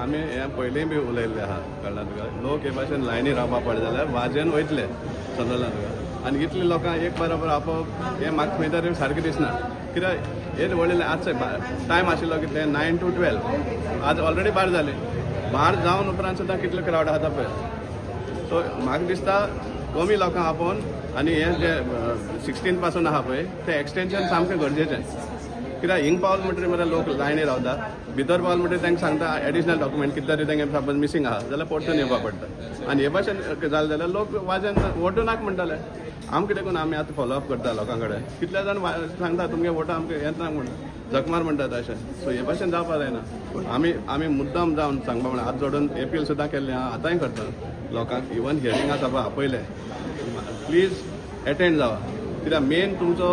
आमी हें पयलीं बी उलयल्लें आहा, कळ्ळें तुका? लोक हे भाशेन लायनी रावपा पडले जाल्यार वाजेन वयतले, समजलें तुका? आनी इतले लोकांक एक बरोबर आपोवप हें म्हाका खंय तरी सारकें दिसना. कित्याक हे व्हडले आज टायम आशिल्लो कितले 9 to 12, आज ऑलरेडी 12 जाले. 12 जावन उपरांत सुद्दां कितले क्रावड आसा पळय. सो म्हाका दिसता कमी लोकांक आपोवन आनी हें जें 16 पासून आहा पळय तें एक्सटेंशन सामकें गरजेचें. कित्याक हिंग पावल म्हणटकीर मरे लोक लायनी रावता, भितर पावल म्हणटकीर तांकां सांगता एडिशनल डॉक्युमेंट कितें तरी तांकां सपोज मिसींग आहा जाल्यार परतून येवपा पडटा. आनी हे भाशेन जालें जाल्यार लोक वाजेन वोटू नाका म्हणटाले. आमकां देखून आमी आतां फॉलोअप करता लोकां कडेन. कितले जाण सांगता तुमगे वोटां आमकां येत ना म्हूण, जखमार म्हणटात अशें. सो हे भाशेन जावपा जायना. आमी आमी मुद्दाम जावन सांगपा म्हणल्यार हात जोडून एपील सुद्दां केल्लें आहा, आतांय करता लोकांक. इवन हियरिंगा आसा आपयलें, प्लीज एटेंड जावा. कित्याक मेन तुमचो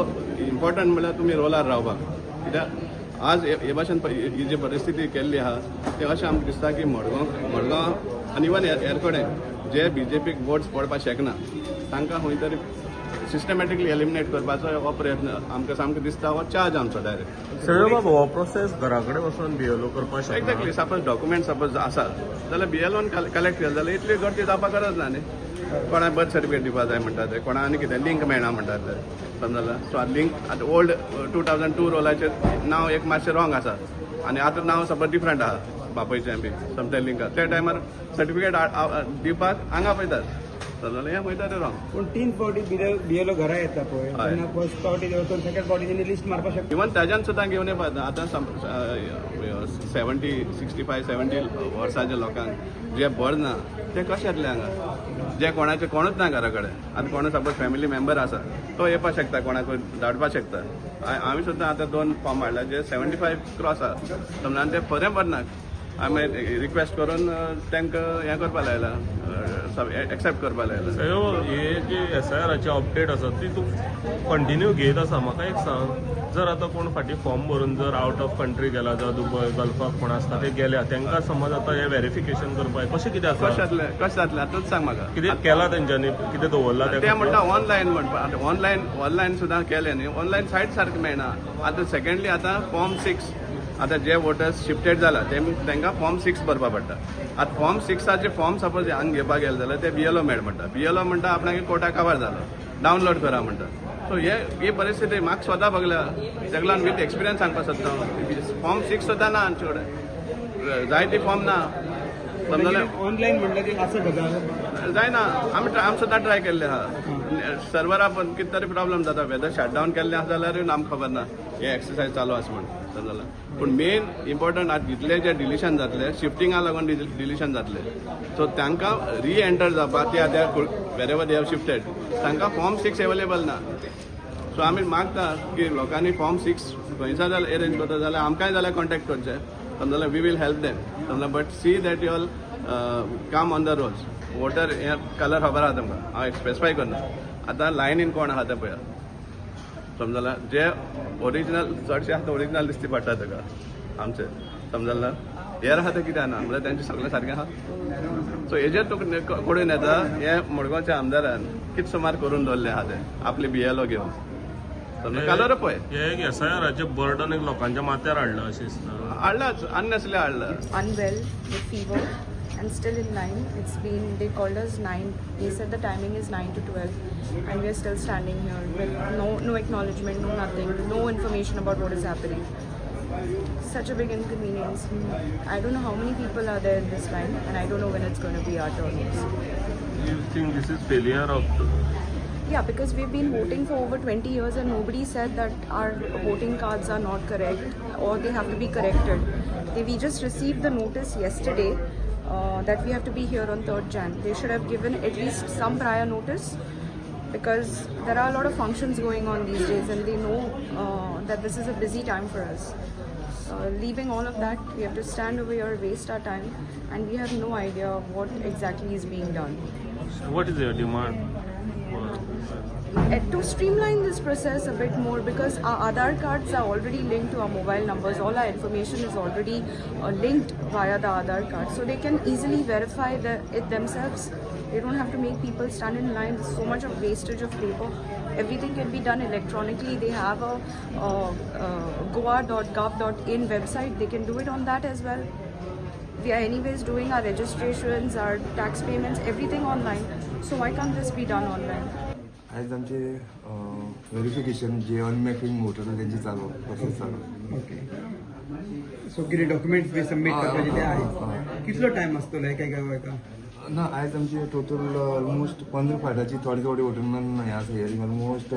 इम्पॉर्टंट म्हणल्यार तुमी रोलार रावपाक. कित्याक आज हे भाशेन ही जी परिस्थिती केल्ली आहा तें अशें आमकां दिसता की मडगांव आनी इवन हेर कडेन जे बीजेपीक वोट्स पडपाक शकना तांकां खंय तरी सिस्टमॅटिकली एलिमिनेट करपाचो हो प्रयत्न आमकां सामको दिसता. हो चार्ज आमचो डायरेक्ट. सगळे बाब, हो प्रोसेस घरा कडेन वचून बीएलओ करपाक शकना? एक्झॅक्टली. सपोज डॉक्युमेंट सपोज आसा जाल्यार बीएलओन कलेक्ट केले जाल्यार इतली गर्दी जावपाक गरज ना न्ही. कोणाक बर्थ सर्टिफिकेट दिवपा जाय म्हणटा ते, कोणा आनी कितें लिंक मेळना म्हणटात ते, समजलें? सो आतां लिंक आतां ओल्ड 2002 रोलाचेर नांव एक मातशें रॉंग आसा आनी आतां नांव सपोज डिफरंट आहा बापयचें बी समतें लिंक, त्या टायमार सर्टिफिकेट दिवपाक हांगा पळयतात, समजलें? हें खंय तरी रॉंग. पूण तीन फावटी बीएलओ घरा येता पळय, तेन्ना फर्स्ट फावटी वचून सेकंड फावटी तेणी लिस्ट मारपाक शकता. इवन ताज्यान सुद्दां घेवन येवपा. आतां 70, 65, 70 वर्साच्या लोकांक जे बरें ना ते कशे येतले हांगा? जे कोणाचे कोणूच ना घरा कडेन. आतां कोण सपोज फॅमिली मेंबर आसा तो येवपाक शकता, कोणाकूय धाडपाक शकता. हांवें सुद्दां आतां 2 फॉर्म हाडला जे 75 क्रॉस आहा, समजा, आनी ते खरें बरें ना. आमी रिक्वेस्ट करून तांकां हें करपा लायला, एक्सेप्ट करपा लायला. सयो, हे जी एसआयआराची अपडेट आसा ती तूं कंटिन्यू घेत आसा. म्हाका एक सांग, जर आतां कोण फाटीं फॉर्म भरून जर आउट ऑफ कंट्री गेला, जावं दुबय गल्फाक कोण आसता ते गेल्या, तांकां समज आतां हें वेरिफिकेशन करपाक कशें कितें कशें आसा? जातलें, कशें जातलें, आतांच सांग म्हाका. कितें केलां तेंच्यांनी, कितें दवरलां? ते म्हणटा ऑनलायन म्हणपा. आतां ऑनलायन सुद्दां केलें न्ही, ऑनलायन सायट सारकें मेळना. आतां सेकेंडली आतां फॉर्म 6, आतां जे वोटर्स शिफ्टेड जाला ते तांकां फॉर्म 6 भरपा पडटा. आतां फॉर्म 6आचे फॉर्म सपोज हांगा घेवपाक गेले जाल्यार ते बीएलओ मेळ म्हणटा. बीएलओ म्हणटा आपणागे कोटा कवर जालो, डावनलोड करा म्हणटा. सो हे ही परिस्थिती म्हाका स्वता बघल्या, ताका लागून विथ एक्सपिरियन्स सांगपाक सोदता. फॉर्म 6 सुद्दां ना आमचे कडेन, जायते फॉर्म ना, समजलें? ऑनलायन म्हणल्यार ती आसा गजाल. जायना. आमी सुद्दां ट्राय केल्ले आहा. सर्वरा पण कितें तरी प्रॉब्लम जाता. वेदर शटडावन केल्लें आसा जाल्यारूय आमकां खबर ना हे एक्सरसायज चालू आसा म्हण, समजलें? पूण मेन इम्पॉर्टंट आतां जितले जे डिलिशन जातले, शिफ्टिंगा लागून डिलिशन जातले, सो तांकां री एंटर जावपाक त्या त्या वेरेवर they have shifted तांकां फॉर्म 6 एवेलेबल ना. सो आमी मागता की लोकांनी फॉर्म 6 खंयसर जाल्यार एरेंज करता जाल्यार आमकांय जाल्यार कॉन्टेक्ट करचें, समजलें? We will help them, समजलें? But see that you all come on the rolls. Voter हे कलर खबर आहा तुमकां, हांव स्पेसिफाय करना. आतां लायनीन कोण आहा तें पळया, समजलें? जे ओरिजिनल चडशे आतां ओरिजिनल दिसती पडटा तुका आमचे, समजलें? हेर आहा तें कितें ना म्हणल्यार तेंचें सगळें सारकें आहा. सो हेजेर तुका कळून येता हे मडगांवच्या आमदारान कितें सुमार करून दवरलें आहा तें आपले बीएलओ घेवन, समजलें? कलर पळय. हे एक एसआयआराचें बर्डन एक लोकांच्या माथ्यार हाडलां अशें दिसता. हाडलाच, अननेसली हाडला. Unwell with fever and still in line. It's been, they called us 9. They said the timing is 9 to 12 and we are still standing here with no acknowledgement, no nothing, no information about what is happening. Such a big inconvenience. I don't know how many people are there in this line and I don't know when it's going to be our turn. You think this is failure of Yeah, because we've been voting for over 20 years and nobody said that our voting cards are not correct or they have to be corrected. We just received the notice yesterday that we have to be here on 3rd Jan. They should have given at least some prior notice because there are a lot of functions going on these days and they know that this is a busy time for us. Leaving all of that, we have to stand over here, waste our time, and we have no idea what exactly is being done. What is your demand? To streamline this process a bit more, because our Aadhaar cards are already linked to our mobile numbers. All our information is already linked via the Aadhaar card, so they can easily verify it themselves. They don't have to make people stand in line. There's so much of wastage of paper. Everything can be done electronically. They have a goa.gov.in website. They can do it on that as well. We are anyways doing our registrations, our tax payments, everything online. So why can't this be done online? आयज आमचे verification जे अनमॅपिंग water त्यांची चालू process चालू. Okay, so कितें documents बी submit हय, करपाचे ते हय, आहे. कितलो टायम आसतलो एका एका एका? ना, आयज आमचे टोटल ऑलमोस्ट 15 फाटाची थोडे थोडे वोटरांना हें आसा हियरींग. ऑलमोस्ट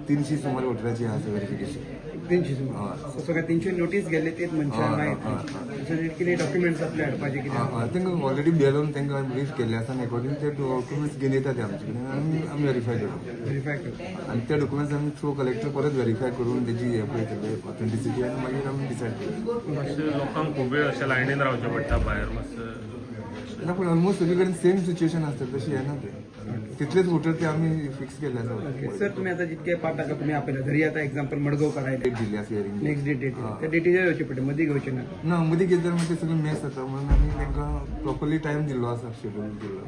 300 सुमार वोटराची आसा व्हेरिफिकेशन. 300 सुमार. हय. सो सगळे 300 नोटीस गेल्ले तेच मनशां हय, मागीर सो कितें डॉक्युमेंट्स आपले हाडपाचे कितें? तांकां ऑलरेडी बेलोन तांकां ब्रीफ केल्ले आसा आनी एकॉर्डिंग ते डॉक्युमेंट्स घेवन येता ते आमचे कडेन आनी आमी व्हेरीफाय करता. व्हेरीफाय करता. आनी ते डॉक्युमेंट्स आमी थ्रू कलेक्टर परत व्हेरीफाय करून तेजी हें पळयतले ऑथेंटिसिटी आनी मागीर आमी डिसायड करतले. मातशें लोकांक खूब वेळ अशें लायनीन रावचें पडटा भायर मातशें. ना, पूण ऑलमोस्ट सगळे कडेन सेम सिच्युएशन आसता तशी येना ते. तितलेच वोटर ते आमी फिक्स केल्ले ओके आसा. सर, तुमी आतां जितके पार्ट आसा तुमी आपयला, जरी आतां एक्झाम्पल मडगांवकार आयले, डेट दिल्ली आसा हियरींग. नेक्स्ट डेट डेट त्या डेटीचेर येवचे पडटा, मदीं घेवचे ना. ना, मदीं घेतल्यार मागीर ते सगळें मॅस जाता म्हणून आमी तांकां प्रॉपरली टायम दिल्लो आसा, शेड्यूल दिल्लो.